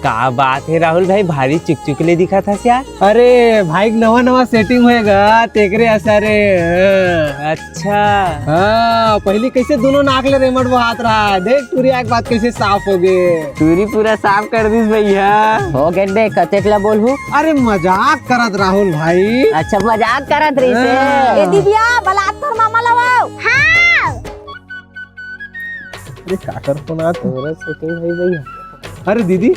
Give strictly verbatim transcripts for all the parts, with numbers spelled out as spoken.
का बात हे राहुल भाई, भारी चुकचुक ले दिखत हस यार। अरे भाई, नवा नवा सेटिंग होएगा, तेकरे असर हे। अच्छा। हाँ, पहली कैसे दोनों नाक ले रेमट बहात रहा, देख टूरी आँख बात कैसे साफ हो गए। टूरी पूरा साफ कर दिस भैया। हो गए बे, कतेक ला बोलहूँ? अरे मजाक करत राहुल भाई। अच्छा, मजाक करत रहिस हे। हाँ। ए दिव्या, बलात तोर मामा लवाओ। हाँ। अरे काकर फोन आत हे? तोरा से कहीं भाई भैया। अरे दीदी।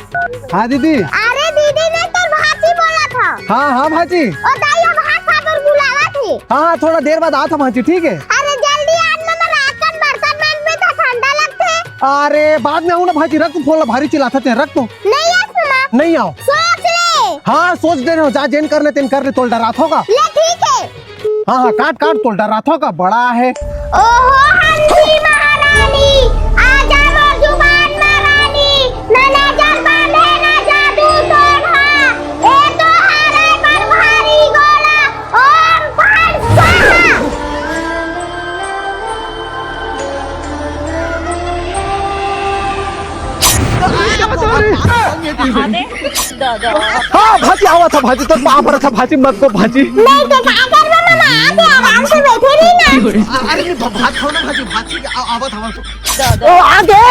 हाँ दीदी। अरे दीदी, मैं तोर भांची बोलत हँव। हाँ हाँ भांची। ओ दाई, ओ भात खाबर बुलावत हे। हाँ हाँ, थोड़ा देर बाद आत हँव भांची, ठीक हे? अरे जल्दी आन, मैं राकन बर्तन मांजबे त ठंडा लगथे। अरे बाद में आहूँ ना भांची, रख तो फोन ला, भारी चिल्लाथस ते, रख तो। नहीं आस मामा। नहीं आँव। सोच ले। हाँ, सोच दे रहे हो, जा जेन करने तेन कर ले, तोला डरात हों का। ले ठीक हे। हाँ हाँ, काट काट, तोला डरात हों का, बड़ा हे। ओहो हंसी महारानी, आजा मोर जुबान म रानी, न नजर बांधे न जादू टोना, ए तो हरे पर भारी गोला, ओम फट स्वाहा। हाँ भांची, आवत हँव भांची, तोर पाँव परत हँव भांची, मत बो भांची। नहीं तो का करबो मामा, आके आराम से बैठे रही ना। अरे नहीं, भात खाओ ना भांची, भांची, आवत हँव। ओ, आगे।